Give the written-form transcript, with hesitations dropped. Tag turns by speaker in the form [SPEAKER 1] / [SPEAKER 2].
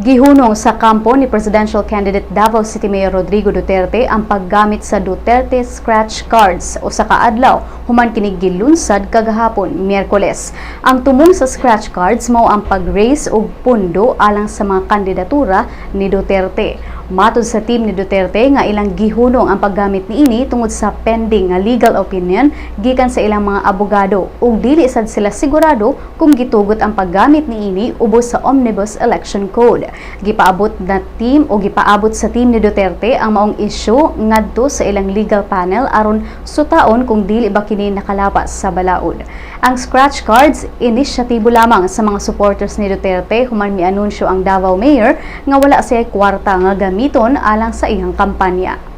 [SPEAKER 1] Gihunong sa kampo ni presidential candidate Davao City Mayor Rodrigo Duterte ang paggamit sa Duterte scratch cards usa ka adlaw human kini gilunsad kagahapon, Miyerkules. Ang tumong sa scratch cards mao ang pag-raise og pundo alang sa mga kandidatura ni Duterte. Matod sa team ni Duterte nga ilang gihunong ang paggamit niini tungod sa pending nga legal opinion gikan sa ilang mga abogado ug dili sad sila sigurado kung gitugot ang paggamit niini ubos sa Omnibus Election Code. Gipaabot na team o gipaabot sa team ni Duterte ang maong isyu ngadto sa ilang legal panel aron sutaon kung dili ba kini nakalapas sa balaod. Ang scratch cards, inisyatibo lamang sa mga supporters ni Duterte human mianunsyo ang Davao Mayor nga wala siya kwarta nga gamiton alang sa iyang kampanya.